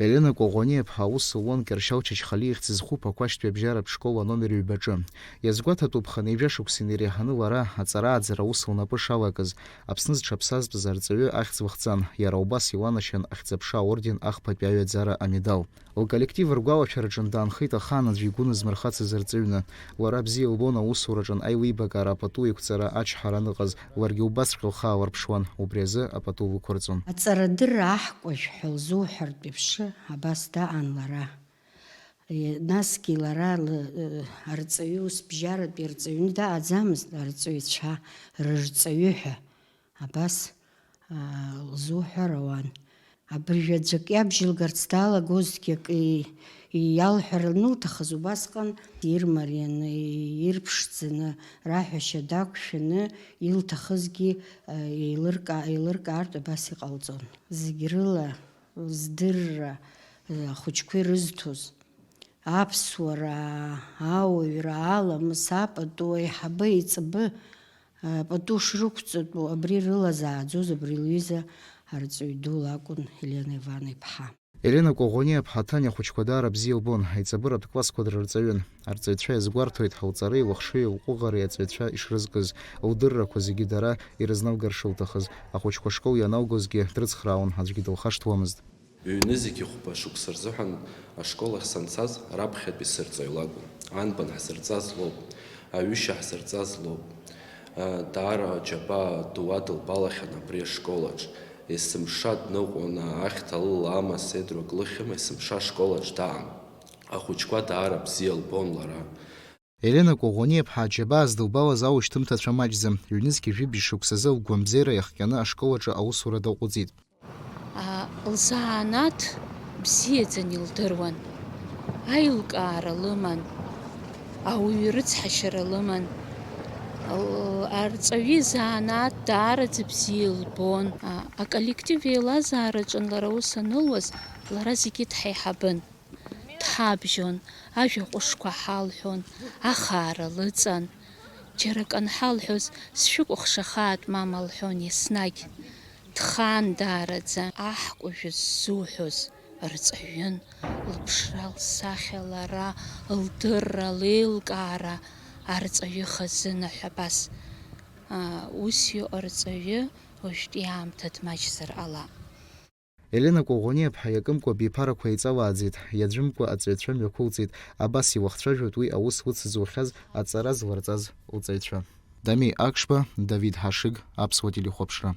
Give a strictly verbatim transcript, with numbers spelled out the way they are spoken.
Елена Коӷониаԥҳа аус луан Кьыршьал Чачхалиа ихьӡ зху Ԥақәашьтәи абжьаратә школ аномер ҩбаҿы. Иазгәаҭатәуп, хынҩажәа шықәса инеиреиҳаны лара аҵара-ааӡара аус лнапы шалакыз, Аԥсны зҽаԥсазтәыз арҵаҩы ахьӡ лыхҵан, иара убас иланашьан Ахьӡ-аԥша аорден ахԥатәи аҩаӡара амедал. Лколлектив ргәалашәараҿы даанхеит ахаан аӡәы игәы нызмырхацыз арҵаҩны. Лара бзиа илбон аусураҿы аилибакаара апату еиқәҵара ачҳара аныҟаз, ларгьы убасҵәҟьа лхы аалырԥшуан, убри азы апату лықәырҵон. Аҵарадырра аҳкәажә ҳәа лзуҳәартә еиԥш абас даан лара. Е, насгьы лара ла-, э, арҵаҩы ус бжьаратәи арҵаҩны дааӡамызт, арҵаҩцәа рырҵаҩы ҳәа абас, аа, лзуҳәар ауан. Абыржәы аӡәк иабжьылгарц даалагозҭгьы акы и-, иалҳәар анылҭахыз убасҟан ирмарианы, ирԥшӡаны, раҳәашьа дақәшәаны илҭахызгьы, э, еилырка-, еилыркаартә абас иҟалҵон. Зегь рыла здырра, э, ахәыҷқәа ирызҭоз, аԥсуара, ауаҩра, аламыс, апату, аиҳабы, аиҵбы, э, пату шрықәҵатәу, абри рыла зааӡоз абри лҩыза арҵаҩ ду лакәын, Елена Иван-иԥҳа. Елена Коӷониаԥҳа Ҭаниа ахәыҷқәа даара бзиа илбон, аиҵбыратә классқәа дрырҵаҩын. Арҵаҩцәа иазгәарҭоит, лҵареи лыхшыҩи лҟәыӷареи аҵаҩцәа ишрызкыз, лдыррақәа зегьы дара ирызнылгарц шылҭахыз. Ахәыҷқәа ашкол ианалгозгьы дрыцхраауан, аӡәгьы дылхашҭуамызт. Ҩнызқьи хәба шықәса рзыҳәан ашкол ахь санцаз, раԥхьатәи сырҵаҩ лакәын. Анбан ҳзырҵаз лоуп, аҩышьа ҳзырҵаз лоуп. Даара аџьабаа ду адылбалахьан абри ашколаҿ. Есымша дныҟәон, ахьҭа лыла амаседрок лыхьыма, есымша ашколаҿ даан. Ахәыҷқәа даара бзиа лбон лара. Елена Коӷониаԥҳа аџьабаа здылбалаз аушьҭымҭацәа маҷӡам. Ҩнызқьи жәибжь шықәсазы лгәамӡеира иахҟьаны ашкол аҿы аусура даҟәыҵит. А, лзанааҭ бзиаӡаны илдыруан. Аилкаара лыман, ауаҩы рыцҳашьара лыман. Л-, арҵаҩы изанааҭ даараӡа бзиа илбон. А, аколлектив еилазаараҿын лара аус анылуаз, лара зегьы дҳаиҳабын. Дҳабжьон, ажәа ҟәышқәа ҳалҳәон, ахаара лыҵан. Џьара акы анҳалҳәоз, сшәыкәыхшахааит, мама, лҳәон еснагь. Дхандаараӡа аҳкәажә ззуҳәоз рҵаҩын, лыԥшра, лсахьа, лара, лдырра, леилкаара, арҵаҩы хазына ҳәа абас. Аа, ус иҟоу арҵаҩы уажәтәи аамҭа дмаҷзар ҟалап. Елена Коӷониаԥҳа иакымкәа абиԥарақәа еиҵалааӡеит, иаӡәымкәа аҵаҩцәа мҩақәылҵеит, абас илахцәажәоит уи аус лыцызухьаз аҵара зларҵаз лҵаҩцәа. Дамеи Акшба, Давид Ҳашыг, Аԥсуа телехәаԥшра.